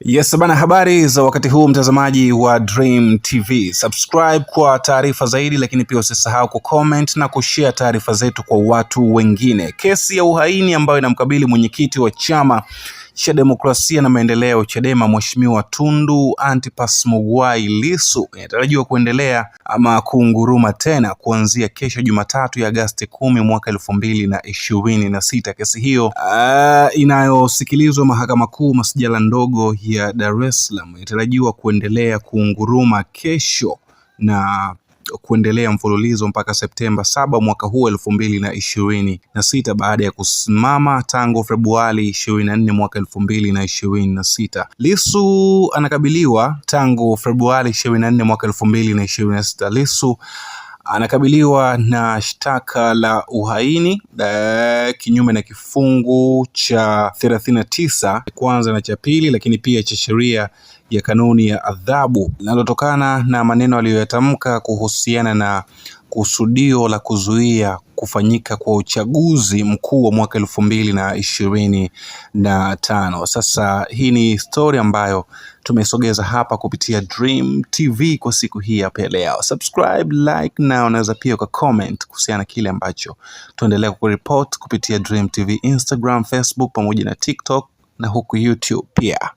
Yes bana, habari za wakati huu mtazamaji wa Dream TV. Subscribe kwa taarifa zaidi, lakini pia usisahau kucomment na kushare taarifa zetu kwa watu wengine. Kesi ya uhaini ambayo inamkabili mwenyekiti wa chama cha Demokrasia na Maendeleo Chadema, Mheshimiwa Tundu Antipas Mugwai Lissu inatarajiwa kuendelea ama kuunguruma tena kuanzia kesho Jumatatu ya Agasti 10 mwaka 2026. Kesi hiyo inayosikilizwa Mahakama Kuu masijala ndogo ya Dar es Salaam inatarajiwa kuendelea kuunguruma kesho na kuendelea mfululizo mpaka Septemba 7 mwaka huu 2026 baada ya kusimama tangu Februari 24 mwaka 2026. Lissu anakabiliwa tangu Februari 24 mwaka 2026. Lissu anakabiliwa na shtaka la uhaini kinyume na kifungu cha 39 kwanza na cha pili, lakini pia cha sheria ya kanuni ya adhabu linalotokana na maneno aliyoyatamka kuhusiana na kusudio la kuzuia kufanyika kwa uchaguzi mkuu wa mwaka 2025. Sasa hii ni story ambayo tumesogeza hapa kupitia Dream TV kwa siku hii ya leo. Subscribe, like na unaweza pia uka comment kuhusiana na kile ambacho tuendelea kuripoti kupitia Dream TV Instagram, Facebook pamoja na TikTok na huku YouTube pia.